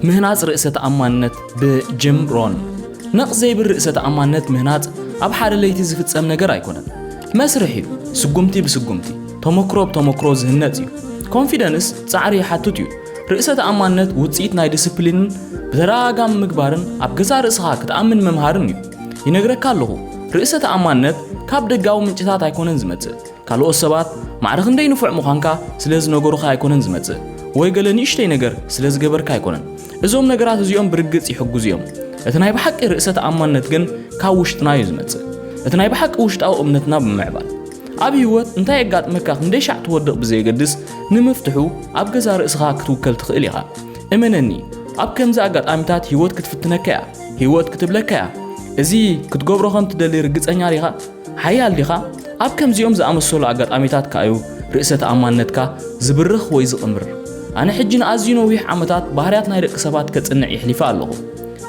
ምህናጽ ርእሰ ተኣማንነት ብጂም ሮን። ነቕ ዘይብል ርእሰ ተኣማንነት ምህናጽ ኣብ ሓደ ለይቲ ዝፍጸም ነገር ኣይኮነን። መስርሕ እዩ። ስጉምቲ ብስጉምቲ፣ ተመክሮ ብተመክሮ ዝህነጽ እዩ። ኮንፊደንስ ጻዕሪ ይሓትት እዩ። ርእሰ ተኣማንነት ውጽኢት ናይ ዲስፕሊንን ብተደጋጋሚ ምግባርን ኣብ ገዛእ ርእስኻ ክትኣምን ምምሃርን እዩ። ይነግረካ ኣለኹ፣ ርእሰ ተኣማንነት ካብ ደጋዊ ምንጭታት ኣይኮነን ዝመጽእ። ካልኦት ሰባት ማዕረ ክንደይ ንፉዕ ምዃንካ ስለ ዝነገሩኻ ኣይኮነን ዝመጽእ፣ ወይ ገለ ንእሽተይ ነገር ስለ ዝገበርካ ኣይኮነን። እዞም ነገራት እዚኦም ብርግጽ ይሕግዙ እዮም። እቲ ናይ ብሓቂ ርእሰ ተኣማንነት ግን ካብ ውሽጥና እዩ ዝመጽእ። እቲ ናይ ብሓቂ ውሽጣዊ እምነትና ብምምዕባል። ኣብ ህይወት እንታይ የጋጥመካ ክንደይ ሻዕ ትወድቕ ብዘየገድስ፣ ንምፍትሑ ኣብ ገዛ ርእስኻ ክትውከል ትኽእል ኢኻ። እመነኒ፣ ኣብ ከምዚ ኣጋጣሚታት ህይወት ክትፍትነካ እያ። ህይወት ክትብለካ እያ፣ እዚ ክትገብሮ ከም ትደሊ ርግጸኛ ዲኻ? ሓያል ዲኻ? ኣብ ከምዚኦም ዝኣመሰሉ ኣጋጣሚታት ከኣ እዩ ርእሰ ተኣማንነትካ ዝብርኽ ወይ ዝቕምር። ኣነ ሕጂ ንኣዝዩ ነዊሕ ዓመታት ባህርያት ናይ ደቂ ሰባት ከጽንዕ የሕሊፈ ኣለኹ።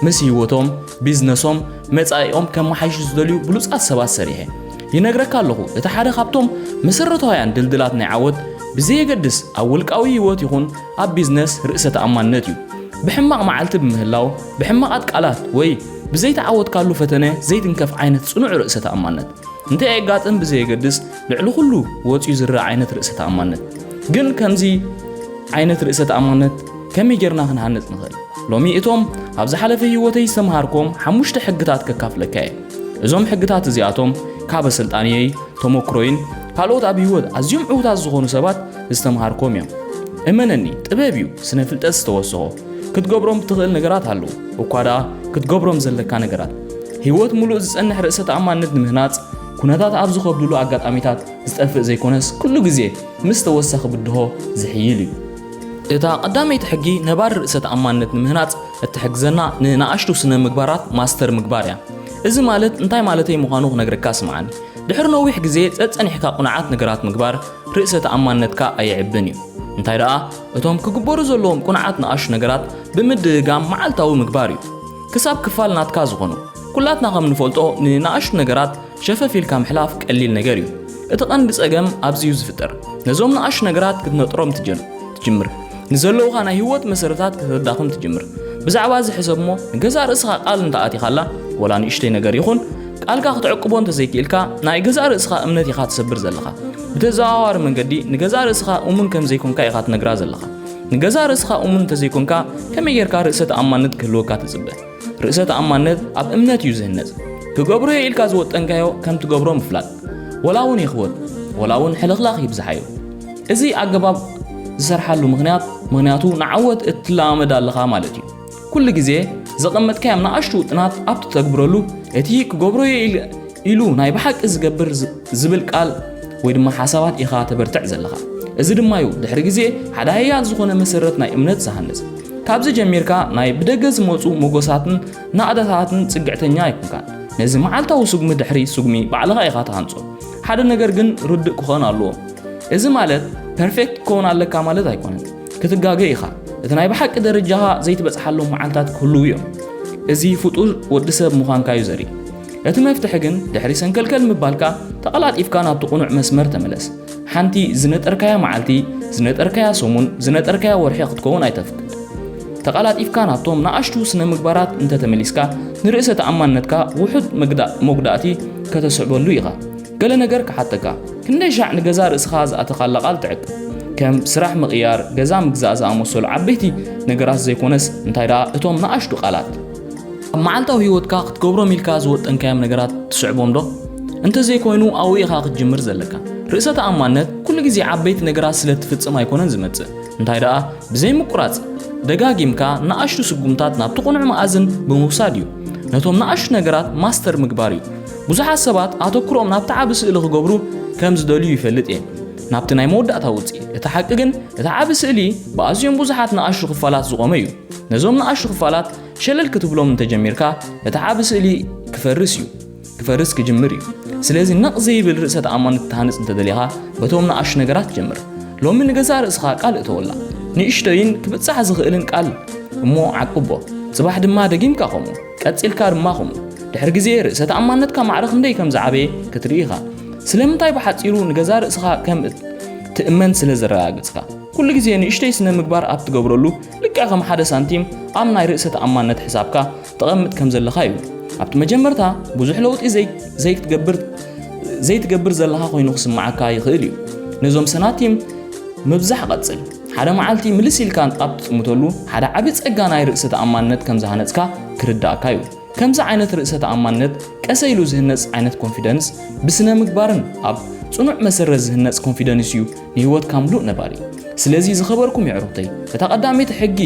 ምስ ህይወቶም፣ ቢዝነሶም፣ መጻኢኦም ከመሓይሹ ዝደልዩ ብሉጻት ሰባት ሰሪሐ። ይነግረካ ኣለኹ፣ እቲ ሓደ ካብቶም መሰረታውያን ድልድላት ናይ ዓወት፣ ብዘየገድስ ኣብ ውልቃዊ ህይወት ይኹን ኣብ ቢዝነስ፣ ርእሰ ተኣማንነት እዩ። ብሕማቕ መዓልቲ ብምህላው፣ ብሕማቓት ቃላት ወይ ብዘይተዓወትካሉ ፈተነ ዘይትንከፍ ዓይነት ጽኑዕ ርእሰ ተኣማንነት። እንታይ የጋጥም ብዘየገድስ፣ ልዕሊ ኩሉ ወጺኡ ዝረኣ ዓይነት ርእሰ ተኣማንነት። ግን ከምዚ ዓይነት ርእሰ ተኣማንነት ከመይ ጌርና ክንሃንጽ ንኽእል? ሎሚ እቶም ኣብ ዝሓለፈ ህይወተይ ዝተምሃርኮም ሓሙሽተ ሕግታት ከካፍለካ እየ። እዞም ሕግታት እዚኣቶም ካብ ኣሰልጣንየይ፣ ተመክሮይን ካልኦት ኣብ ህይወት ኣዝዮም ዕዉታት ዝኾኑ ሰባት ዝተምሃርኮም እዮም። እመነኒ፣ ጥበብ እዩ ስነ ፍልጠት ዝተወሰኾ። ክትገብሮም እትኽእል ነገራት ኣለዉ፣ እኳ ደኣ ክትገብሮም ዘለካ ነገራት። ህይወት ምሉእ ዝጸንሕ ርእሰ ተኣማንነት ንምህናጽ፣ ኩነታት ኣብ ዝኸብድሉ ኣጋጣሚታት ዝጠፍእ ዘይኮነስ፣ ኩሉ ግዜ ምስ ተወሳኺ ብድሆ ዝሕይል እዩ። እታ ቀዳመይቲ ሕጊ ነባሪ ርእሰ ተኣማንነት ንምህናጽ እትሕግዘና ንንኣሽቱ ስነ ምግባራት ማስተር ምግባር እያ። እዚ ማለት እንታይ ማለተይ ምዃኑ ክነግረካ ስምዓኒ። ድሕሪ ነዊሕ ግዜ ጸጸኒሕካ ቁኑዓት ነገራት ምግባር ርእሰ ተኣማንነትካ ኣየዕብን እዩ። እንታይ ደኣ እቶም ክግበሩ ዘለዎም ቁኑዓት ንኣሽቱ ነገራት ብምድግጋም መዓልታዊ ምግባር እዩ። ክሳብ ክፋል ናትካ ዝኾኑ። ኩላትና ከም ንፈልጦ ንንኣሽቱ ነገራት ሸፈፍ ኢልካ ምሕላፍ ቀሊል ነገር እዩ። እቲ ቀንዲ ጸገም ኣብዚ እዩ ዝፍጠር። ነዞም ንኣሽቱ ነገራት ክትነጥሮም ትጀም-፣ ትጅምር። ንዘለውኻ ናይ ህይወት መሰረታት ከተዳኽም ትጅምር። ብዛዕባ እዚ ሕሰብ እሞ ንገዛእ ርእስኻ ቃል እንተኣቲኻላ፣ ወላ ንእሽተይ ነገር ይኹን፣ ቃልካ ክትዕቅቦ እንተዘይክኢልካ፣ ናይ ገዛእ ርእስኻ እምነት ኢኻ ትሰብር ዘለኻ። ብተዘዋዋሪ መንገዲ ንገዛእ ርእስኻ እሙን ከም ዘይኮንካ ኢኻ ትነግራ ዘለኻ። ንገዛእ ርእስኻ እሙን እንተዘይኮንካ፣ ከመይ ጌርካ ርእሰ ተኣማንነት ክህልወካ ትጽበ? ርእሰ ተኣማንነት ኣብ እምነት እዩ ዝህነጽ። ክገብሮ እየ ኢልካ ዝወጠንካዮ ከም ትገብሮ ምፍላጥ። ወላ እውን ይኽወል፣ ወላ እውን ሕልኽላኽ ይብዝሓዮ። እዚ ኣገባብ ዝሰርሓሉ ምኽንያት፣ ምኽንያቱ ንዓወት እትለማመድ ኣለኻ ማለት እዩ። ኩሉ ግዜ ዘቐመጥካዮም ንኣሽቱ ውጥናት ኣብ ትተግብረሉ፣ እቲ ክገብሮ እየ ኢል-፣ ኢሉ ናይ ብሓቂ ዝገብር ዝ-፣ ዝብል ቃል ወይ ድማ ሓሳባት ኢኻ ተበርትዕ ዘለኻ። እዚ ድማ እዩ ድሕሪ ግዜ ሓደ ሃያል ዝኾነ መሰረት ናይ እምነት ዝሃንጽ። ካብዚ ጀሚርካ ናይ ብደገ ዝመጹ ሞገሳትን ናእዳታትን ጽግዕተኛ ኣይኮንካን። ነዚ መዓልታዊ ስጉሚ ድሕሪ ስጉሚ ባዕልኻ ኢኻ ትሃንጾ። ሓደ ነገር ግን ርዱእ ክኾን ኣለዎ። እዚ ማለት ፐርፌክት ክትከውን ኣለካ ማለት ኣይኮነን። ክትጋገ ኢኻ። እቲ ናይ ብሓቂ ደረጃኻ ዘይትበጽሓሎም መዓልታት ክህልዉ እዮም። እዚ ፍጡር ወዲ ሰብ ምዃንካ እዩ ዘርኢ። እቲ መፍትሒ ግን ድሕሪ ሰንከልከል ምባልካ ተቐላጢፍካ ናብቲ ቅኑዕ መስመር ተመለስ። ሓንቲ ዝነጠርካያ መዓልቲ፣ ዝነጠርካያ ሰሙን፣ ዝነጠርካያ ወርሒ ክትከውን ኣይተፍቅድ። ተቐላጢፍካ ናብቶም ንኣሽቱ ስነ ምግባራት እንተተመሊስካ፣ ንርእሰ ተኣማንነትካ ውሑድ መግዳ-፣ መጉዳእቲ ከተስዕበሉ ኢኻ። ገለ ነገር ክሓተካ፣ ክንደይ ሻዕ ንገዛ ርእስኻ ዝኣተኻላ ቃል ትዕቅብ? ከም ስራሕ ምቕያር፣ ገዛ ምግዛእ ዝኣመሰሉ ዓበይቲ ነገራት ዘይኮነስ፣ እንታይ ደኣ እቶም ንኣሽቱ ቃላት? ኣብ መዓልታዊ ህይወትካ ክትገብሮም ኢልካ ዝወጠንካዮም ነገራት ትስዕቦም ዶ? እንተዘይኮይኑ፣ ኣብኡ ኢኻ ክትጅምር ዘለካ። ርእሰ ተኣማንነት ኩሉ ግዜ ዓበይቲ ነገራት ስለ ትፍጽም ኣይኮነን ዝመጽእ። እንታይ ደኣ፣ ብዘይ ምቁራጽ፣ ደጋጊምካ ንኣሽቱ ስጉምታት ናብቲ ቅኑዕ መኣዝን ብምውሳድ እዩ። ነቶም ንኣሽቱ ነገራት ማስተር ምግባር እዩ። ብዙሓት ሰባት ኣተኩሮም ናብቲ ዓቢ ስእሊ ክገብሩ ከም ዝደልዩ ይፈልጥ እየ። ናብቲ ናይ መወዳእታ ውጽኢ። እቲ ሓቂ ግን፣ እቲ ዓቢ ስእሊ ብኣዝዮም ብዙሓት ንኣሽቱ ክፋላት ዝቖመ እዩ። ነዞም ንኣሽቱ ክፋላት ሸለል ክትብሎም እንተጀሚርካ፣ እቲ ዓቢ ስእሊ ክፈርስ እዩ። ክፈርስ ክጅምር እዩ። ስለዚ ነቕ ዘይብል ርእሰ ተኣማንነት ክትሃንጽ እንተደሊኻ፣ በቶም ንኣሽቱ ነገራት ጀምር። ሎሚ ንገዛእ ርእስኻ ቃል እተወላ። ንእሽቶይን ክብጻሕ ዝኽእልን ቃል እሞ ዓቅቦ። ጽባሕ ድማ ደጊምካ ከምኡ። ቀጺልካ ድማ ከምኡ። ድሕሪ ግዜ ርእሰ ተኣማንነትካ ማዕረ ክንደይ ከም ዝዓበየ ክትርኢ ኢኻ። ስለምንታይ ብሓጺሩ ንገዛእ ርእስኻ ከም እት-፣ ትእመን ስለ ዘረጋገጽካ። ኩሉ ግዜ ንእሽተይ ስነ ምግባር ኣብ ትገብረሉ፣ ልክዕ ከም ሓደ ሳንቲም ኣብ ናይ ርእሰ ተኣማንነት ሕሳብካ ተቐምጥ ከም ዘለኻ እዩ። ኣብቲ መጀመርታ ብዙሕ ለውጢ ዘይ-፣ ዘይክትገብር፣ ዘይትገብር ዘለኻ ኮይኑ ክስምዓካ ይኽእል እዩ። ነዞም ሰናቲም ምብዛሕ ቀጽል። ሓደ መዓልቲ ምልስ ኢልካ ኣብ ትጥምተሉ፣ ሓደ ዓቢ ጸጋ ናይ ርእሰ ተኣማንነት ከም ዝሃነጽካ ክርዳእካ እዩ። ከምዚ ዓይነት ርእሰ ተኣማንነት ቀሰ ኢሉ ዝህነጽ ዓይነት ኮንፊደንስ ብስነ ምግባርን ኣብ ጽኑዕ መሰረት ዝህነጽ ኮንፊደንስ እዩ ንህይወትካ ምሉእ ነባሪ። ስለዚ ዝኸበርኩም የዕሩኽተይ፣ እታ ቀዳመይቲ ሕጊ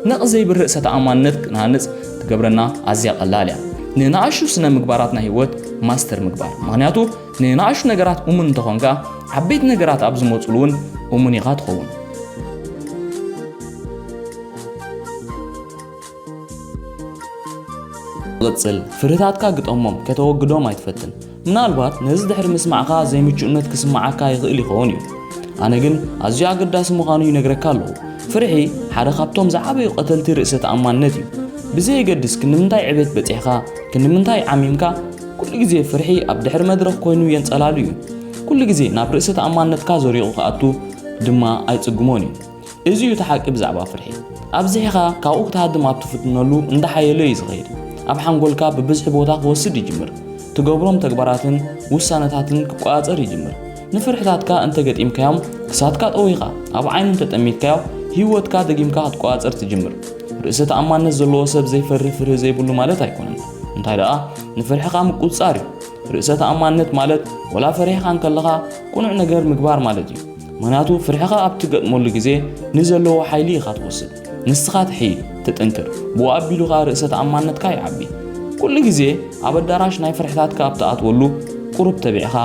ነቕ ዘይብል ርእሰ ተኣማንነት ክንሃንጽ ትገብረና ኣዝያ ቀላል እያ። ንንኣሽቱ ስነ ምግባራት ናይ ህይወት ማስተር ምግባር። ምኽንያቱ ንንኣሽቱ ነገራት እሙን እንተኾንካ፣ ዓበይቲ ነገራት ኣብ ዝመጹሉ እውን እሙን ኢኻ ትኸውን። ቅጽል፣ ፍርህታትካ ግጠሞም፣ ከተወግዶም ኣይትፈትን። ምናልባት ነዚ ድሕሪ ምስማዕካ ዘይምቹእነት ክስምዓካ ይኽእል ይኸውን እዩ። ኣነ ግን ኣዝዩ ኣገዳሲ ምዃኑ ይነግረካ ኣለኹ። ፍርሒ ሓደ ካብቶም ዝዓበዩ ቀተልቲ ርእሰ ተኣማንነት እዩ። ብዘየገድስ ክንምንታይ ዕቤት በጺሕካ፣ ክንምንታይ ዓሚምካ፣ ኩሉ ግዜ ፍርሒ ኣብ ድሕሪ መድረኽ ኮይኑ የንጸላሉ እዩ። ኩሉ ግዜ ናብ ርእሰ ተኣማንነትካ ዘሪቑ ክኣቱ ድማ ኣይጽግሞን እዩ። እዚ እዩ እቲ ሓቂ ብዛዕባ ፍርሒ። ኣብዚሕኻ ካብኡ ክትሃድም ኣብ ትፍትነሉ እንዳሓየለ እዩ ዝኸይድ። ኣብ ሓንጎልካ ብብዝሒ ቦታ ክወስድ ይጅምር። ትገብሮም ተግባራትን ውሳነታትን ክቆጻጸር ይጅምር። ንፍርሕታትካ እንተገጢምካዮም ክሳትካ ጠዊኻ ኣብ ዓይኑ እንተጠሚትካዮ ህይወትካ ደጊምካ ክትቆጻጸር ትጅምር። ርእሰ ተኣማንነት ዘለዎ ሰብ ዘይፈርህ ፍርህ ዘይብሉ ማለት ኣይኮነን። እንታይ ደኣ ንፍርሕኻ ምቁጽጻር እዩ። ርእሰ ተኣማንነት ማለት ወላ ፈሪሕኻ እንከለኻ ቅኑዕ ነገር ምግባር ማለት እዩ። ምኽንያቱ ፍርሕኻ ኣብ ትገጥመሉ ግዜ ንዘለዎ ሓይሊ ኢኻ ትወስድ። ንስኻ ትሕይል፣ ትጥንክር፣ ብኡ ኣቢሉ ኸኣ ርእሰ ተኣማንነትካ ይዓቢ። ኩሉ ግዜ ኣብ ኣዳራሽ ናይ ፍርሕታትካ ኣብ ትኣትወሉ ቁሩብ ተቢዕኻ፣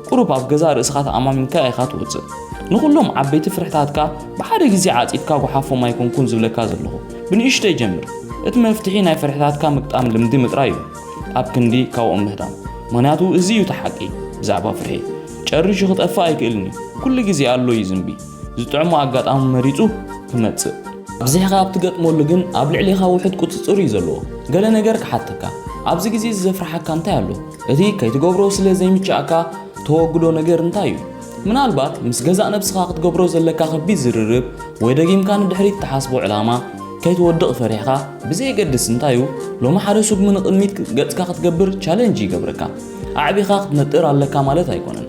ቁሩብ ኣብ ገዛእ ርእስኻ ተኣማሚንካ ኢኻ ትወጽእ። ንኹሎም ዓበይቲ ፍርሕታትካ ብሓደ ግዜ ዓጺድካ ጎሓፎም ኣይኮንኩን ዝብለካ ዘለኹ። ብንእሽተይ ጀምር። እቲ መፍትሒ ናይ ፍርሕታትካ ምግጣም ልምዲ ምጥራይ እዩ። ኣብ ክንዲ ካብኦም ምህዳም። ምኽንያቱ እዚ እዩ እቲ ሓቂ ብዛዕባ ፍርሒ። ጨሪሹ ክጠፍእ ኣይክእልን እዩ። ኩሉ ግዜ ኣሎ እዩ ዝንቢ። ዝጥዕሞ ኣጋጣሚ መሪጹ ክመጽእ። ኣብዚሕኻ ኣብ ትገጥመሉ ግን ኣብ ልዕሌኻ ውሑድ ቁጽጽር እዩ ዘለዎ። ገለ ነገር ክሓተካ። ኣብዚ ግዜ እዚ ዘፍርሓካ እንታይ ኣሎ? እቲ ከይትገብሮ ስለ ዘይምችኣካ ተወግዶ ነገር እንታይ እዩ? ምናልባት ምስ ገዛእ ነብስኻ ክትገብሮ ዘለካ ከቢድ ዝርርብ ወይ ደጊምካ ንድሕሪት ትሓስቦ ዕላማ ከይትወድቕ ፈሪሕካ፣ ብዘየገድስ እንታይ እዩ፣ ሎሚ ሓደ ስጉሚ ንቕድሚት ገጽካ ክትገብር ቻለንጅ ይገብረካ። ኣዕቢኻ ክትነጥር ኣለካ ማለት ኣይኮነን።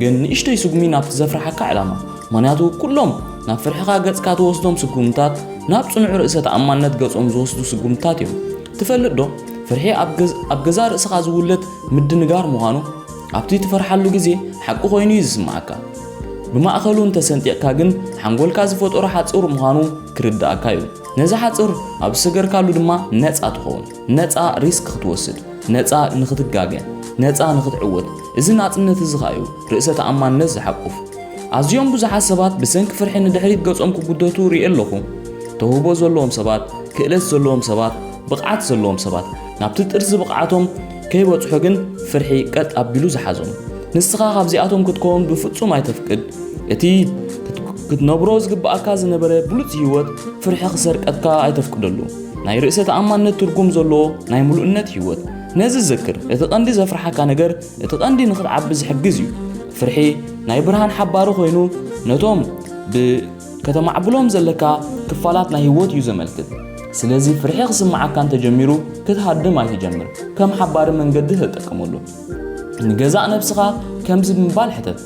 ግን ንእሽተይ ስጉሚ ናብቲ ዘፍርሓካ ዕላማ። ምኽንያቱ ኩሎም ናብ ፍርሕኻ ገጽካ ትወስዶም ስጉምታት ናብ ጽኑዕ ርእሰ ተኣማንነት ገጾም ዝወስዱ ስጉምታት እዮም። ትፈልጥ ዶ? ፍርሒ ኣብ ገዝ-፣ ኣብ ገዛ ርእስኻ ዝውለድ ምድንጋር ምዃኑ ኣብቲ ትፈርሓሉ ግዜ ሓቂ ኮይኑ እዩ ዝስምዓካ። ብማእከሉ እንተሰንጢቕካ ግን ሓንጎልካ ዝፈጠሮ ሓጹር ምዃኑ ክርድኣካ እዩ። ነዚ ሓጹር ኣብ ዝሰገርካሉ ድማ ነጻ ትኸውን። ነጻ ሪስክ ክትወስድ፣ ነጻ ንኽትጋገ፣ ነጻ ንኽትዕወት። እዚ ናጽነት እዚ ኸኣ እዩ ርእሰ ተኣማንነት ዝሓቁፍ። ኣዝዮም ብዙሓት ሰባት ብሰንኪ ፍርሒ ንድሕሪት ገጾም ክጉተቱ ርኢ ኣለኹ። ተውህቦ ዘለዎም ሰባት፣ ክእለት ዘለዎም ሰባት፣ ብቕዓት ዘለዎም ሰባት ናብቲ ጥርዚ ብቕዓቶም ከይበጽሑ ግን ፍርሒ ቀጥ ኣቢሉ ዝሓዞም። ንስኻ ካብዚኣቶም ክትከውን ብፍጹም ኣይተፍቅድ። እቲ ክት-፣ ክትነብሮ ዝግብኣካ ዝነበረ ብሉጽ ህይወት ፍርሒ ክሰርቀካ ኣይተፍቅደሉ። ናይ ርእሰ ተኣማንነት ትርጉም ዘለዎ ናይ ምሉእነት ህይወት። ነዚ ዘክር፣ እቲ ቀንዲ ዘፍርሓካ ነገር፣ እቲ ቀንዲ ንኽትዓቢ ዝሕግዝ እዩ። ፍርሒ ናይ ብርሃን ሓባሪ ኮይኑ ነቶም ብ-፣ ከተማዕብሎም ዘለካ ክፋላት ናይ ህይወት እዩ ዘመልክት። ስለዚ ፍርሒ ክስምዓካ እንተጀሚሩ ክትሃድም ኣይትጀምር። ከም ሓባሪ መንገዲ ተጠቀመሉ። ንገዛእ ነብስኻ ከምዚ ብምባል ሕተት፣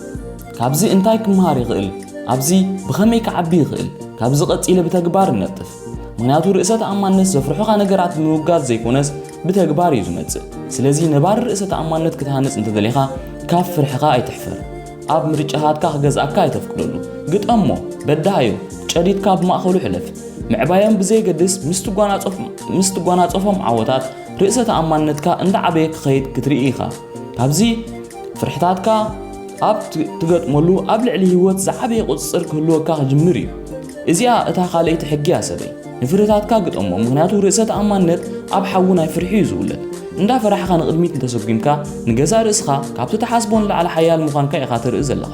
ካብዚ እንታይ ክመሃር ይኽእል? ኣብዚ ብኸመይ ክዓቢ ይኽእል? ካብዚ ቀጺለ ብተግባር እነጥፍ። ምኽንያቱ ርእሰ ተኣማንነት ዘፍርሑኻ ነገራት ብምውጋዝ ዘይኮነስ ብተግባር እዩ ዝመጽእ። ስለዚ ነባሪ ርእሰ ተኣማንነት ክትሃንጽ እንተደሊኻ ካብ ፍርሕኻ ኣይትሕፈር። ኣብ ምርጫታትካ ክገዝኣካ ኣይተፍቅደሉ። ግጠሞ፣ በድሃዮ፣ ጨዲድካ ብማእከሉ ሕለፍ። ምዕባዮም ብዘየገድስ ምስ ትጓናጸፍ-፣ ምስ ትጓናጸፎም ዓወታት ርእሰ ተኣማንነትካ እንዳዓበየ ክኸይድ ክትርኢ ኢኻ። ካብዚ ፍርሕታትካ ኣብ ት-፣ ትገጥመሉ ኣብ ልዕሊ ህይወት ዝዓበየ ቁጽጽር ክህልወካ ክጅምር እዩ። እዚኣ እታ ካልኣይቲ ሕጊ እያ ሰበይ። ንፍርሕታትካ ግጠሞ፣ ምኽንያቱ ርእሰ ተኣማንነት ኣብ ሓዊ ናይ ፍርሒ እዩ ዝውለድ። እንዳፈራሕኻ ንቕድሚት እንተሰጒምካ፣ ንገዛእ ርእስኻ ካብቲ ትሓስቦ ንላዕሊ ሓያል ምዃንካ ኢኻ ትርኢ ዘለኻ።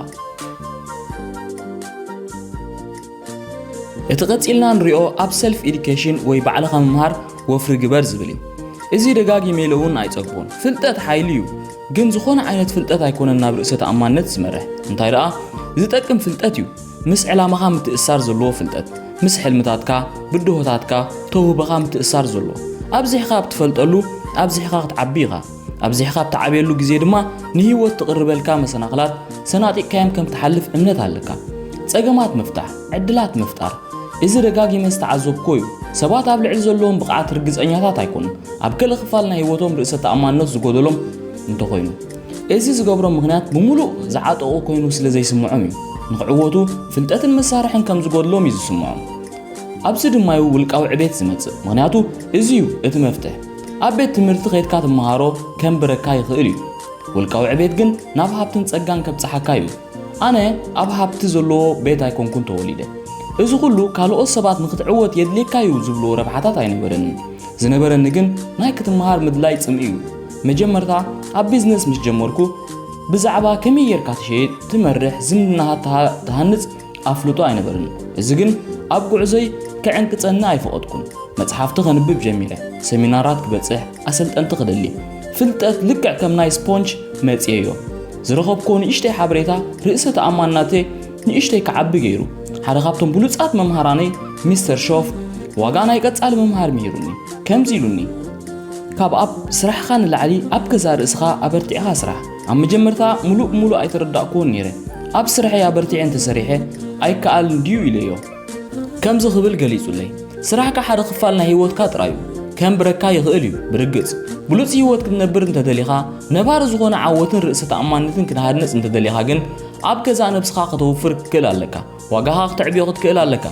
እቲ ቀጺልና ንሪኦ ኣብ ሰልፍ ኤዱኬሽን ወይ ባዕልኻ ምምሃር ወፍሪ ግበር ዝብል እዩ። እዚ ደጋጊመ ኢለ እውን ኣይጸግቦን። ፍልጠት ሓይሊ እዩ፣ ግን ዝኾነ ዓይነት ፍልጠት ኣይኮነን ናብ ርእሰ ተኣማንነት ዝመርሕ። እንታይ ደኣ፣ ዝጠቅም ፍልጠት እዩ። ምስ ዕላማኻ ምትእሳር ዘለዎ ፍልጠት፣ ምስ ሕልምታትካ፣ ብድሆታትካ፣ ተውህቦኻ ምትእሳር ዘለዎ። ኣብዚሕኻ ኣብ ትፈልጠሉ ኣብዚሕኻ ክትዓቢ ኢኻ። ኣብዚሕኻ ኣብ ትዓብየሉ ግዜ ድማ ንህይወት ትቕርበልካ መሰናኽላት ሰናጢቕካዮም ከም ትሓልፍ እምነት ኣለካ። ጸገማት ምፍታሕ፣ ዕድላት ምፍጣር። እዚ ደጋጊመ ዝተዓዘብኮ እዩ። ሰባት ኣብ ልዕሊ ዘለዎም ብቕዓት ርግጸኛታት ኣይኮኑን። ኣብ ገለ ክፋል ናይ ህይወቶም ርእሰ ተኣማንነት ዝጎደሎም እንተኾይኑ፣ እዚ ዝገብሮ ምኽንያት ብምሉእ ዝዓጠቑ ኮይኑ ስለ ዘይስምዖም እዩ። ንኽዕወቱ ፍልጠትን መሳርሕን ከም ዝጎድሎም እዩ ዝስምዖም። ኣብዚ ድማ እዩ ውልቃዊ ዕቤት ዝመጽእ። ምኽንያቱ እዚ እዩ እቲ መፍትሕ። ኣብ ቤት ትምህርቲ ከይድካ ትመሃሮ ከንብረካ ይኽእል እዩ። ውልቃዊ ዕቤት ግን ናብ ሃብትን ጸጋን ከብጽሓካ እዩ። ኣነ ኣብ ሃብቲ ዘለዎ ቤት ኣይኮንኩን ተወሊደ። እዚ ኩሉ ካልኦት ሰባት ንኽትዕወት የድልየካ እዩ ዝብልዎ ረብሓታት ኣይነበረንን። ዝነበረኒ ግን ናይ ክትመሃር ምድላይ ጽምኢ እዩ። መጀመርታ ኣብ ቢዝነስ ምስ ጀመርኩ ብዛዕባ ከመይ ጌርካ ትሸይጥ፣ ትመርሕ፣ ዝምድናኻ ትሃ-፣ ትሃንጽ ኣፍልጦ ኣይነበርን። እዚ ግን ኣብ ጉዕዞይ ክዕንቅጸኒ ኣይፈቐድኩን። መጽሓፍቲ ከንብብ ጀሚረ፣ ሰሚናራት ክበጽሕ፣ ኣሰልጠንቲ ክደሊ። ፍልጠት ልክዕ ከም ናይ ስፖንጅ መጽየዮ። ዝረኸብኮ ንእሽተይ ሓበሬታ ርእሰ ተኣማንነተይ ንእሽተይ ክዓቢ ገይሩ። ሓደ ካብቶም ብሉጻት መምሃራነይ ሚስተር ሾፍ ዋጋ ናይ ቀጻሊ ምምሃር ምሂሩኒ። ከምዚ ኢሉኒ፣ ካብ ኣብ ስራሕኻ ንላዕሊ ኣብ ገዛ ርእስኻ ኣበርቲዕኻ ስራሕ። ኣብ መጀመርታ ምሉእ ብምሉእ ኣይተረዳእኩዎን ነይረ። ኣብ ስርሐይ ኣበርቲዐ እንተሰሪሐ ኣይከኣልን ድዩ ኢለዮ። ከምዚ ክብል ገሊጹለይ፣ ስራሕካ ሓደ ክፋል ናይ ህይወትካ ጥራይ እዩ። ከንብረካ ይኽእል እዩ። ብርግጽ፣ ብሉጽ ህይወት ክትነብር እንተደሊኻ፣ ነባሪ ዝኾነ ዓወትን ርእሰ ተኣማንነትን ክትሃንጽ እንተደሊኻ ግን፣ ኣብ ገዛእ ነብስኻ ከተውፍር ክትክእል ኣለካ። ዋጋኻ ክተዕብዮ ክትክእል ኣለካ።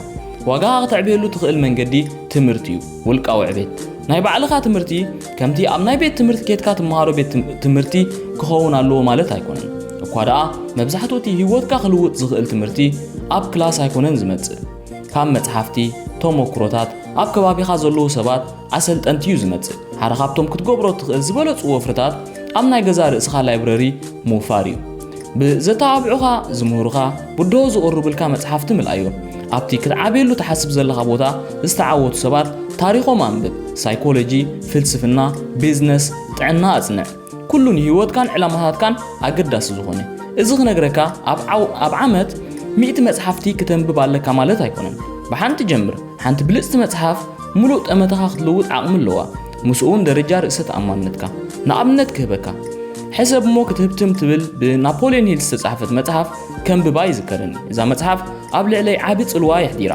ዋጋኻ ክተዕብየሉ ትኽእል መንገዲ ትምህርቲ እዩ፣ ውልቃዊ ዕቤት። ናይ ባዕልኻ ትምህርቲ ከምቲ ኣብ ናይ ቤት ትምህርቲ ኬድካ ትመሃሮ ቤት ትም-፣ ትምህርቲ ክኸውን ኣለዎ ማለት ኣይኮነን። እኳ ደኣ መብዛሕትኡ እቲ ህይወትካ ክልውጥ ዝኽእል ትምህርቲ ኣብ ክላስ ኣይኮነን ዝመጽእ። ካብ መጽሓፍቲ፣ ተሞክሮታት፣ ኣብ ከባቢኻ ዘለዉ ሰባት፣ ኣሰልጠንቲ እዩ ዝመጽእ። ሓደ ካብቶም ክትገብሮ ትኽእል ዝበለጹ ወፍርታት ኣብ ናይ ገዛ ርእስኻ ላይብረሪ ምውፋር እዩ። ብዘተባብዑኻ፣ ዝምህሩኻ፣ ብድሆ ዝቕርቡልካ መጽሓፍቲ ምልኣዮም። ኣብቲ ክትዓብየሉ ትሓስብ ዘለኻ ቦታ ዝተዓወቱ ሰባት ታሪኾም ኣንብብ። ሳይኮሎጂ፣ ፍልስፍና፣ ቢዝነስ፣ ጥዕና ኣጽንዕ። ኩሉ ንህይወትካን ዕላማታትካን ኣገዳሲ ዝኾነ። እዚ ክነግረካ፣ ኣብ ዓው-፣ ኣብ ዓመት ሚእቲ መጽሓፍቲ ክተንብብ ኣለካ ማለት ኣይኮነን። ብሓንቲ ጀምር። ሓንቲ ብልጽቲ መጽሓፍ ምሉእ ጠመተኻ ክትልውጥ ዓቕሚ ኣለዋ። ምስኡ እውን ደረጃ ርእሰ ተኣማንነትካ። ንኣብነት ክህበካ፣ ሕሰብ እሞ ክትህብትም ትብል ብናፖልዮን ሂል ዝተጻሕፈት መጽሓፍ ከንብባ ይዝከረኒ። እዛ መጽሓፍ ኣብ ልዕለይ ዓቢ ጽልዋ የሕዲራ።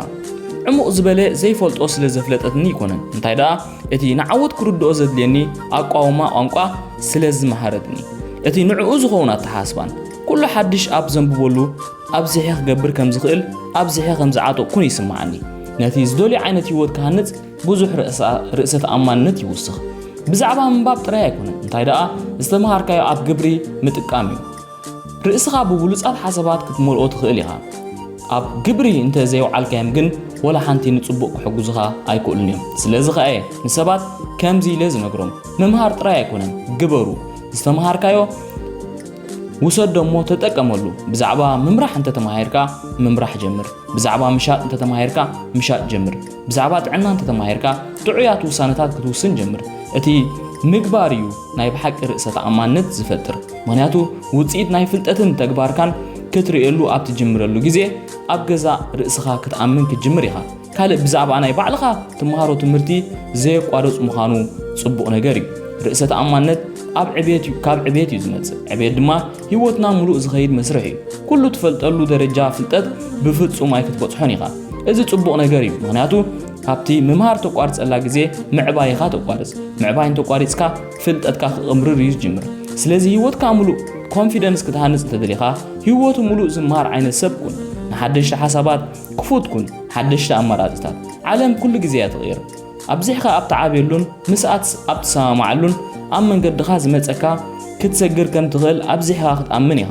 ዕሙቕ ዝበለ ዘይፈልጦ ስለ ዘፍለጠትኒ ኣይኮነን። እንታይ ደኣ፣ እቲ ንዓወት ክርድኦ ዘድልየኒ ኣቋውማ ቋንቋ ስለ ዝመሃረትኒ። እቲ ንዕኡ ዝኸውን ኣተሓሳስባን ኩሉ ሓድሽ ኣብ ዘንብበሉ ኣብዚሐ ክገብር ከም ዝኽእል፣ ኣብዚሐ ከም ዝዓጠቕኩን ይስምዓኒ። ነቲ ዝደልዮ ዓይነት ህይወት ክሃንጽ ብዙሕ ርእሰ-፣ ርእሰ ተኣማንነት ይውስኽ። ብዛዕባ ምንባብ ጥራይ ኣይኮነን፣ እንታይ ደኣ ዝተምሃርካዮ ኣብ ግብሪ ምጥቃም እዩ። ርእስኻ ብብሉጻት ሓሳባት ክትመልኦ ትኽእል ኢኻ። ኣብ ግብሪ እንተ ዘየውዓልካዮም ግን ወላ ሓንቲ ንጽቡቕ ክሕግዙኻ ኣይክእሉን እዮም። ስለዚ ኸኣ እየ ንሰባት ከምዚ ኢለ ዝነግሮም፣ ምምሃር ጥራይ ኣይኮነን፣ ግበሩ። ዝተምሃርካዮ ውሰዶ እሞ ተጠቀመሉ። ብዛዕባ ምምራሕ እንተ ተማሂርካ፣ ምምራሕ ጀምር። ብዛዕባ ምሻጥ እንተ ተማሂርካ፣ ምሻጥ ጀምር። ብዛዕባ ጥዕና እንተ ተማሂርካ፣ ጥዑያት ውሳነታት ክትውስን ጀምር። እቲ ምግባር እዩ ናይ ብሓቂ ርእሰ ተኣማንነት ዝፈጥር። ምኽንያቱ፣ ውጽኢት ናይ ፍልጠትን ተግባርካን ክትርእየሉ ኣብ ትጅምረሉ ግዜ፣ ኣብ ገዛእ ርእስኻ ክትኣምን ክትጅምር ኢኻ። ካልእ ብዛዕባ ናይ ባዕልኻ ትመሃሮ ትምህርቲ ዘየቋርጽ ምዃኑ ጽቡቕ ነገር እዩ። ርእሰ ተኣማንነት ኣብ ዕቤት እዩ፣ ካብ ዕቤት እዩ ዝመጽእ። ዕቤት ድማ ህይወትና ምሉእ ዝኸይድ መስርሕ እዩ። ኩሉ ትፈልጠሉ ደረጃ ፍልጠት ብፍጹም ኣይክትበጽሖን ኢኻ። እዚ ጽቡቕ ነገር እዩ፣ ምኽንያቱ ካብቲ ምምሃር ተቋርጸላ ግዜ ምዕባይኻ ተቋርጽ። ምዕባይ እንተቋሪጽካ ፍልጠትካ ክቕምርር እዩ ዝጅምር። ስለዚ ህይወትካ ምሉእ ኮንፊደንስ ክትሃንጽ እንተደሊኻ፣ ህይወቱ ምሉእ ዝመሃር ዓይነት ሰብ ኩን። ንሓደሽቲ ሓሳባት ክፉት ኩን፣ ሓደሽቲ ኣማራጺታት። ዓለም ኩሉ ግዜ እያ ትቕየር። ኣብዚሕካ ኣብ ትዓብየሉን ምስኣት ኣብ ትሰማማዓሉን ኣብ መንገድኻ ዝመጸካ ክትሰግር ከም ትኽእል ኣብዚሕኻ ክትኣምን ኢኻ።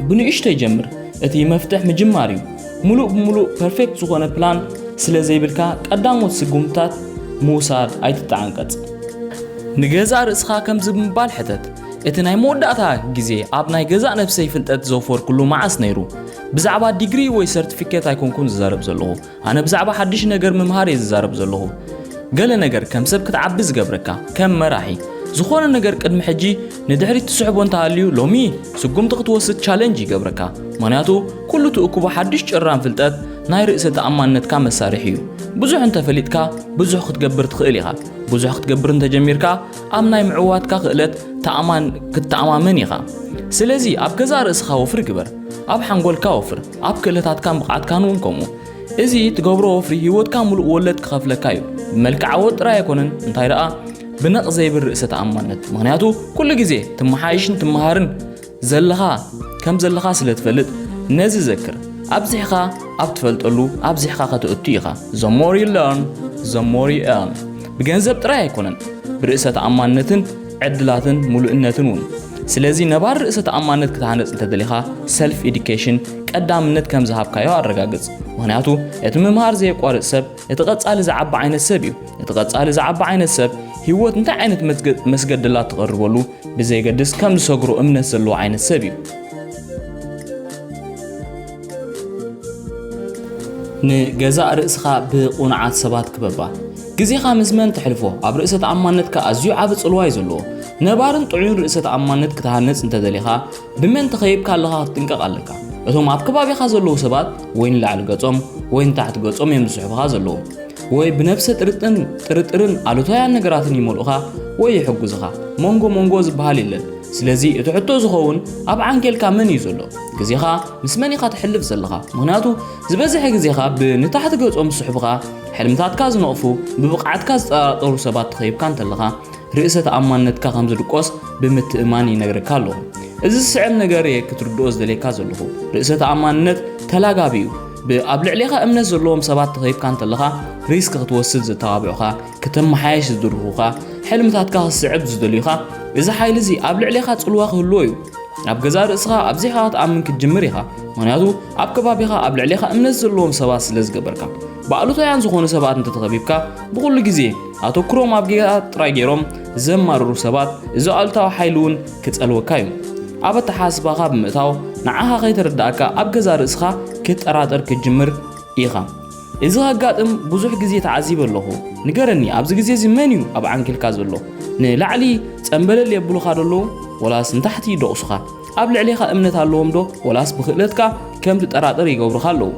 ብንእሽቶይ ጀምር። እቲ መፍትሕ ምጅማር እዩ። ምሉእ ብምሉእ ፐርፌክት ዝኾነ ፕላን ስለ ዘይብልካ ቀዳሞት ስጉምትታት ምውሳድ ኣይትተዓንቀጽ። ንገዛእ ርእስኻ ከምዚ ብምባል ሕተት፣ እቲ ናይ መወዳእታ ግዜ ኣብ ናይ ገዛእ ነብሰይ ፍልጠት ዘውፈርኩሉ መዓስ ነይሩ? ብዛዕባ ዲግሪ ወይ ሰርቲፊኬት ኣይኮንኩን ዝዛረብ ዘለኹ። ኣነ ብዛዕባ ሓድሽ ነገር ምምሃር እየ ዝዛረብ ዘለኹ። ገለ ነገር ከም ሰብ ክትዓቢ ዝገብረካ፣ ከም መራሒ፣ ዝኾነ ነገር ቅድሚ ሕጂ ንድሕሪት ትስሕቦ እንተሃልዩ፣ ሎሚ ስጉምቲ ክትወስድ ቻለንጅ ይገብረካ። ምኽንያቱ፣ ኩሉ ትእክቦ ሓድሽ ጭራም ፍልጠት ናይ ርእሰ ተኣማንነትካ መሳርሒ እዩ። ብዙሕ እንተፈሊጥካ፣ ብዙሕ ክትገብር ትኽእል ኢኻ። ብዙሕ ክትገብር እንተጀሚርካ፣ ኣብ ናይ ምዕዋትካ ክእለት ተኣማን-፣ ክትተኣማመን ኢኻ። ስለዚ፣ ኣብ ገዛእ ርእስኻ ወፍሪ ግበር። ኣብ ሓንጎልካ ወፍር። ኣብ ክእለታትካን ብቕዓትካን እውን ከምኡ። እዚ ትገብሮ ወፍሪ ህይወትካ ምሉእ ወለድ ክኸፍለካ እዩ። ብመልክዕ ዓወት ጥራይ ኣይኮነን፣ እንታይ ደኣ ብነቕ ዘይብል ርእሰ ተኣማንነት። ምኽንያቱ ኩሉ ግዜ ትመሓይሽን ትመሃርን ዘለኻ፣ ከም ዘለኻ ስለ ትፈልጥ፣ ነዚ ዘክር። ኣብዚሕኻ ኣብ ትፈልጠሉ ኣብዚሕኻ ከተእቱ ኢኻ። The more you learn, the more you earn። ብገንዘብ ጥራይ ኣይኮነን፣ ብርእሰ ተኣማንነትን ዕድላትን ምሉእነትን እውን። ስለዚ ነባር ርእሰ ተኣማንነት ክትሃነጽ እንተደሊኻ፣ ሰልፍ ኤዱኬሽን ቀዳምነት ከም ዝሃብካዮ ኣረጋግጽ። ምኽንያቱ እቲ ምምሃር ዘየቋርጽ ሰብ እቲ ቀጻሊ ዝዓቢ ዓይነት ሰብ እዩ። እቲ ቀጻሊ ዝዓቢ ዓይነት ሰብ ህይወት እንታይ ዓይነት መስገ-፣ መስገደላት ትቐርበሉ ብዘይገድስ ከም ዝሰግሮ እምነት ዘለዎ ዓይነት ሰብ እዩ። ንገዛእ ርእስኻ ብቕኑዓት ሰባት ክበባ። ግዜኻ ምስ መን ተሕልፎ ኣብ ርእሰ ተኣማንነትካ ኣዝዩ ዓቢ ጽልዋ እዩ ዘለዎ። ነባርን ጥዑይን ርእሰ ተኣማንነት ክትሃንጽ እንተደሊኻ፣ ብመን ተኸቢብካ ኣለኻ ክትጥንቀቕ ኣለካ። እቶም ኣብ ከባቢኻ ዘለዉ ሰባት ወይ ንላዕሊ ገጾም ወይ ንታሕቲ ገጾም እዮም ዝስሕቡኻ ዘለዉ። ወይ ብነብሰ ጥርጥን-፣ ጥርጥርን ኣሉታውያን ነገራትን ይመልኡኻ ወይ ይሕጉዝኻ። መንጎ መንጎ ዝበሃል የለን። ስለዚ እቲ ሕቶ ዝኸውን ኣብ ዓንኬልካ መን እዩ ዘሎ? ግዜኻ ምስ መን ኢኻ ተሕልፍ ዘለኻ? ምኽንያቱ ዝበዝሐ ግዜኻ ብ-፣ ንታሕቲ ገጾም ዝስሕቡኻ፣ ሕልምታትካ ዝነቕፉ፣ ብብቕዓትካ ዝጠራጠሩ ሰባት ተኸቢብካ እንተለኻ፣ ርእሰ ተኣማንነትካ ከም ዝድቆስ ብምትእምማን ይነግረካ ኣለኹ። እዚ ዝስዕብ ነገር እየ ክትርድኦ ዝደልየካ ዘለኹ። ርእሰ ተኣማንነት ተላጋቢ እዩ። ብ-፣ ኣብ ልዕሌኻ እምነት ዘለዎም ሰባት ተኸቢብካ እንተለኻ፣ ሪስክ ክትወስድ ዘተባብዑኻ፣ ክተመሓየሽ ዝድርኹኻ፣ ሕልምታትካ ክትስዕብ ዝደልዩኻ፣ እዚ ሓይሊ እዚ ኣብ ልዕሌኻ ጽልዋ ክህልዎ እዩ። ኣብ ገዛእ ርእስኻ ኣብዚሕካ ክትኣምን ክትጅምር ኢኻ። ምኽንያቱ ኣብ ከባቢኻ ኣብ ልዕሌኻ እምነት ዘለዎም ሰባት ስለ ዝገበርካ። ብኣሉታውያን ዝኾኑ ሰባት እንተተኸቢብካ፣ ብኹሉ ግዜ ኣተኩሮም ኣብ ጌጋ ጥራይ ገይሮም ዘማርሩ ሰባት፣ እዚ ኣሉታዊ ሓይሊ እውን ክጸልወካ እዩ። ኣብ ኣተሓሳስባኻ ብምእታው፣ ንዓኻ ከይተረዳእካ ኣብ ገዛእ ርእስኻ ክትጠራጠር ክትጅምር ኢኻ። እዚ ከጋጥም ብዙሕ ግዜ ተዓዚበ ኣለኹ። ንገረኒ፣ ኣብዚ ግዜ እዚ መን እዩ ኣብ ዓንኬልካ ዘሎ? ንላዕሊ ጸምበለል የብሉኻ ዶ ኣለዉ? ወላስ ንታሕቲ ይደቑሱኻ? ኣብ ልዕሌኻ እምነት ኣለዎም ዶ? ወላስ ብክእለትካ ከም ትጠራጠር ይገብሩኻ ኣለዉ?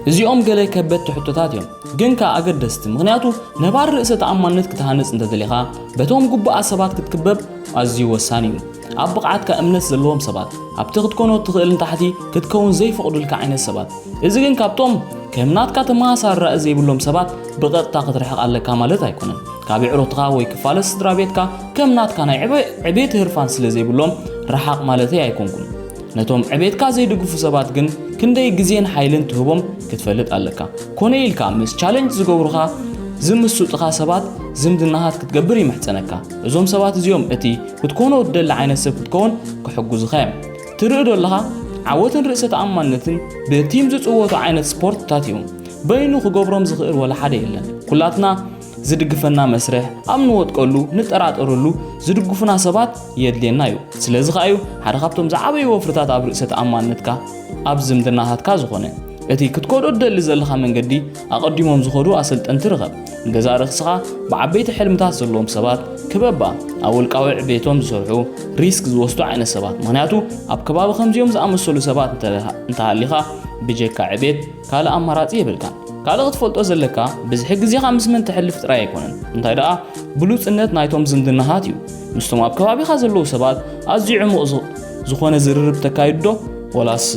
እዚኦም ገለ ከበድቲ ሕቶታት እዮም፣ ግን ከኣ ኣገደስቲ። ምኽንያቱ ነባር ርእሰ ተኣማንነት ክትሃንጽ እንተደሊኻ፣ በቶም ግቡኣት ሰባት ክትክበብ ኣዝዩ ወሳኒ እዩ። ኣብ ብቕዓትካ እምነት ዘለዎም ሰባት፣ ኣብቲ ክትኮኖ እትኽእል ንታሕቲ ክትከውን ዘይፈቕዱልካ ዓይነት ሰባት። እዚ ግን ካብቶም ከም ናትካ ተመሳሳሊ ራኢ ዘይብሎም ሰባት ብቐጥታ ክትርሕቕ ኣለካ ማለት ኣይኮነን። ካብ የዕሩኽትኻ ወይ ክፋለ ስድራ ቤትካ ከም ናትካ ናይ ዕበ-፣ ዕቤት ህርፋን ስለ ዘይብሎም ረሓቕ ማለተይ ኣይኮንኩን። ነቶም ዕቤትካ ዘይድግፉ ሰባት ግን ክንደይ ግዜን ሓይልን ትህቦም ክትፈልጥ ኣለካ። ኮነ ኢልካ ምስ ቻለንጅ ዝገብሩኻ፣ ዝምስጡኻ ሰባት ዝምድናታት ክትገብር ይምሕጸነካ። እዞም ሰባት እዚኦም እቲ ክትኮኖ እትደሊ ዓይነት ሰብ ክትከውን ክሕግዙኻ እዮም። ትርኢ ዶ ኣለኻ? ዓወትን ርእሰ ተኣማንነትን ብቲም ዝጽወቱ ዓይነት ስፖርትታት እዮም። በይኑ ክገብሮም ዝኽእል ወላ ሓደ የለን። ኩላትና ዝድግፈና መስርሕ፣ ኣብ ንወድቀሉ፣ ንጠራጠረሉ ዝድግፉና ሰባት የድልየና እዩ። ስለዚ ኸኣ እዩ ሓደ ካብቶም ዝዓበዩ ወፍርታት ኣብ ርእሰ ተኣማንነትካ፣ ኣብ ዝምድናታትካ ዝኾነ። እቲ ክትከዶ ትደሊ ዘለኻ መንገዲ ኣቐዲሞም ዝኸዱ ኣሰልጠንቲ ርኸብ። ንገዛእ ርእስኻ ብዓበይቲ ሕልምታት ዘለዎም ሰባት ክበባ፣ ኣብ ውልቃዊ ዕቤቶም ዝሰርሑ፣ ሪስክ ዝወስዱ ዓይነት ሰባት። ምኽንያቱ ኣብ ከባቢ ከምዚኦም ዝኣመሰሉ ሰባት እንተ-፣ እንተሃሊኻ ብጀካ ዕቤት ካልእ ኣማራጺ የብልካን። ካልእ ክትፈልጦ ዘለካ ብዝሒ ግዜኻ ምስ መን ተሕልፍ ጥራይ ኣይኮነን። እንታይ ደኣ ብሉጽነት ናይቶም ዝምድናታት እዩ። ምስቶም ኣብ ከባቢኻ ዘለዉ ሰባት ኣዝዩ ዕሙቕ ዝ-፣ ዝኾነ ዝርርብ ተካይዱ ዶ? ወላስ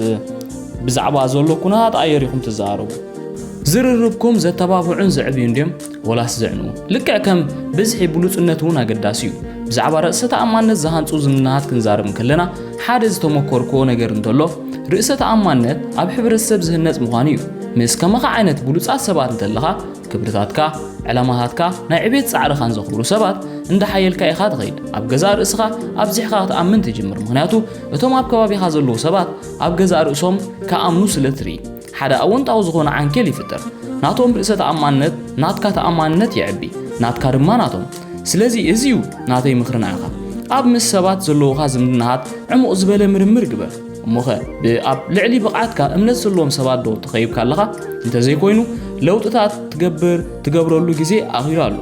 ብዛዕባ ዘሎ ኩነታት ኣየር ኢኹም ትዘራረቡ? ዝርርብኩም ዘተባብዑን ዘዕብዩን ድዮም? ወላስ ዘዕንዉ? ልክዕ ከም ብዝሒ ብሉጽነት እውን ኣገዳሲ እዩ። ብዛዕባ ርእሰ ተኣማንነት ዝሃንጹ ዝምድናታት ክንዛረብ እንከለና ሓደ ዝተመኮርክዎ ነገር እንተሎ፣ ርእሰ ተኣማንነት ኣብ ሕብረተሰብ ዝህነጽ ምዃኑ እዩ። ምስ ከማኻ ዓይነት ብሉጻት ሰባት እንተለኻ፣ ክብርታትካ፣ ዕላማታትካ፣ ናይ ዕቤት ጻዕርኻን ዘኽብሩ ሰባት እንዳሓየልካ ኢኻ ትኸይድ። ኣብ ገዛእ ርእስኻ ኣብዚሕካ ክትኣምን ትጅምር። ምኽንያቱ እቶም ኣብ ከባቢኻ ዘለዉ ሰባት ኣብ ገዛእ ርእሶም ክኣምኑ ስለ ትርኢ። ሓደ ኣወንታዊ ዝኾነ ዓንኬል ይፍጠር። ናቶም ርእሰ ተኣማንነት ናትካ ተኣማንነት የዕቢ፣ ናትካ ድማ ናቶም። ስለዚ እዚ እዩ ናተይ ምኽሪ ንዓኻ። ኣብ ምስ ሰባት ዘለዉኻ ዝምድናታት ዕሙቕ ዝበለ ምርምር ግበር። እሞኸ ብ-፣ ኣብ ልዕሊ ብቕዓትካ እምነት ዘለዎም ሰባት ዶ ተኸይብካ ኣለኻ? እንተዘይኮይኑ ለውጥታት ትገብር፣ ትገብረሉ ግዜ ኣኺሉ ኣሎ።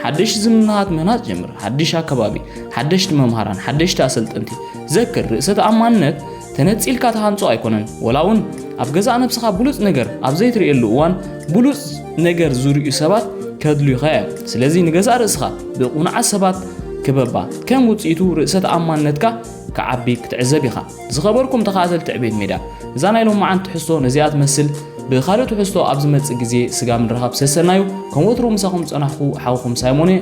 ሓደሽቲ ዝምድናታት ምህናጽ ጀምር። ሓድሽ ኣከባቢ፣ ሓደሽቲ መምሃራን፣ ሓደሽቲ ኣሰልጠንቲ። ዘክር፣ ርእሰ ተኣማንነት ተነጺልካ ትሃንጾ ኣይኮነን። ወላ እውን ኣብ ገዛእ ነብስኻ ብሉጽ ነገር ኣብ ዘይትርእየሉ እዋን፣ ብሉጽ ነገር ዝርእዩ ሰባት ከድልዩኻ እዮም። ስለዚ ንገዛእ ርእስኻ ብቕኑዓት ሰባት ክበባ፣ ከም ውጽኢቱ ርእሰ ተኣማንነትካ ክዓቢ ክትዕዘብ ኢኻ። ዝኸበርኩም ተኸታተልቲ ዕቤት ሜድያ፣ እዛ ናይ ሎማዓንቲ ትሕዝቶ ነዚኣ ትመስል። ብኻልእ ትሕዝቶ ኣብ ዝመጽእ ግዜ ስጋ ምንረኻብ ሰሰናዩ። ከም ወትሩ ምሳኹም ዝጸናሕኩ ሓውኹም ሳይሞን እየ።